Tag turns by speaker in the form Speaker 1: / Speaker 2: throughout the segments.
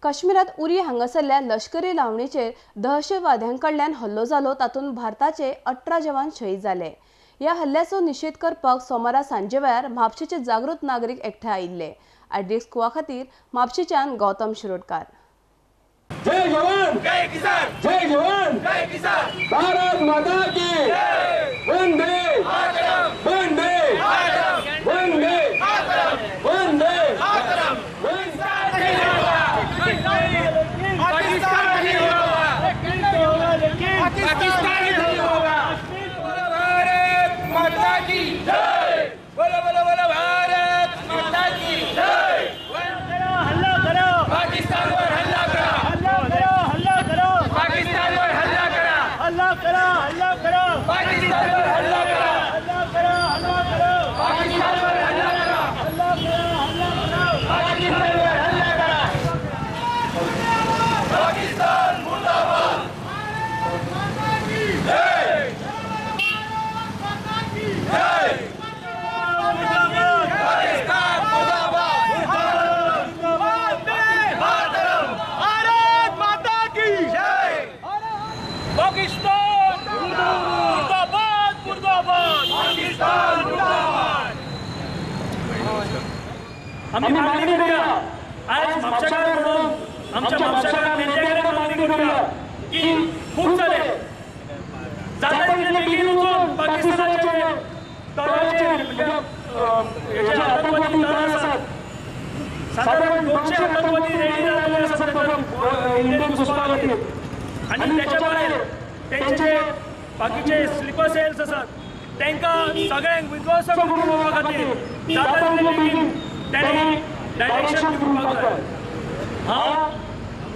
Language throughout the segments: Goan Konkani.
Speaker 1: काश्मीरात उरी हांगासरल्या लष्करी लावणीचेर दहशतवाद्यांकडल्यान हल्लो जालो, तातूंत भारताचे 18 जवान शहीद जाले। ह्या हल्ल्याचो निशेध करपाक सोमारा सांजे वेळार म्हापशेचे जागृत नागरीक एकठांय आयिल्ले। आयडिएक्स कुवा खातीर म्हापशेच्यान गौतम शिरोडकार।
Speaker 2: जय जवान जय किसान, जय जवान जय किसान, भारत माता की जय, वंदे मातरम, वंदे मातरम, वंदे मातरम, वंदे मातरम।
Speaker 3: पाकिस्तान नहीं होगा, पाकिस्तान नहीं होगा। भारत माता की जय, बोलो बोलो बोलो भारत माता की जय।
Speaker 4: हल्ला करो
Speaker 3: पाकिस्तान पर, हल्ला करो,
Speaker 4: हल्ला करो, हल्ला करो
Speaker 3: पाकिस्तान पर, हल्ला करो,
Speaker 4: हल्ला करो, हल्ला करो
Speaker 3: पाकिस्तान पर, हल्ला करो,
Speaker 4: हल्ला करो, हल्ला करो
Speaker 3: पाकिस्तान पर, हल्ला करो,
Speaker 4: हल्ला करो, हल्ला करो
Speaker 3: पाकिस्तान पर, हल्ला करो। पाकिस्तान मुर्दाबाद, जय जय, पाकिस्तान मुर्दाबाद, मातरम,
Speaker 4: भारत माता की
Speaker 3: जय।
Speaker 4: पाकिस्तान मुर्दाबाद, मुर्दाबाद,
Speaker 3: पाकिस्तान मुर्दाबाद।
Speaker 4: आम्ही मागणी करूया आज म्हापशेकार म्हणून आमच्या म्हापशेकार नेत्याकडे मागणी करूया की खूप जाले जाता तितले बेगीन वचून पाकिस्तानाचे तळाचेर म्हणजे आतंकवादी तळ आसात, सादारण 200 आतंकवादी रेडी जाल्ले आसात इंडियन घुसपा खातीर आनी त्याच्या भायर तेंचे जे बाकीचे स्लिपर सेल्स आसात तांकां सगळ्यांक विध्वंस करून उडोवपा खातीर जाता तितले बेगीन तांणी डायरेक्शन दिवपाक जाय। हांव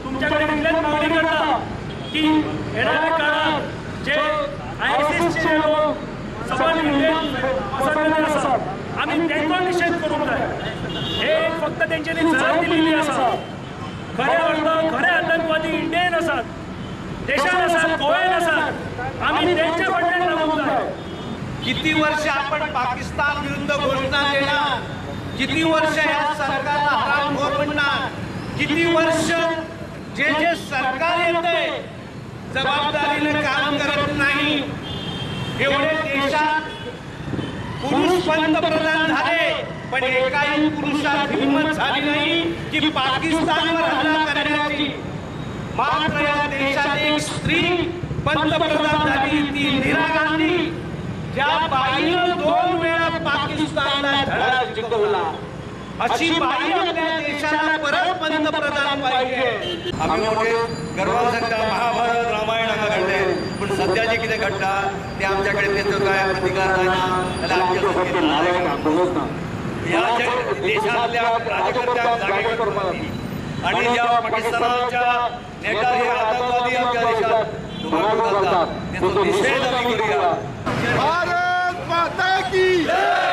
Speaker 4: तुमच्या कडेन इतलेंच मागणी करता की येणाऱ्या काळात जे आयएसएसचे लोक सबंद इंडियन पसरलेले आसात आमी तांचो निशेध करूंक जाय। हे फक्त तेंच्यांनी झडप दिल्ली आसा, खऱ्या अर्थान खरे आतंकवादी इंडियन आसात, देशान आसात, गोंयान आसात, आमी तेंच्या फाटल्यान लागूंक जाय।
Speaker 5: किती वर्ष आपण पाकिस्तान विरुद्ध घोषणा देणार, किती वर्ष या सरकारला हरामखोर म्हणणार, किती वर्ष जे जे सरकार येते जबाबदारीने काम करत नाही। एवढे देशात पुरुष पंतप्रधान झाले पण एकाही पुरुषात हिंमत झाली नाही की पाकिस्तानवर हल्ला करण्याची। मात्र या देशात एक स्त्री पंतप्रधान झाली, ती इंदिरा गांधी, ज्या बाईनं 2 वेळा पाकिस्तानला धडा शिकवला, अशी बाई आपल्या देशाला परत पंतप्रधान पाहिजे।
Speaker 6: आम्ही मोठे गर्वान सांगता महाभारत रामायण हांगा घडले, पूण सद्या जे कितें घडटा ते आमच्या कडेन तेचो काय प्रतिकार जायना जाल्यार आमच्या सारके नालायक कोणूच ना। ह्या देशांतल्या राजकर्त्यांक जागे करपा खातीर आनी ज्या पाकिस्तानाच्या नेटार हे आतंकवादी आमच्या देशात धुमाकूळ घालतात तेचो निशेध आमी करुया।
Speaker 3: भारत माता की जय।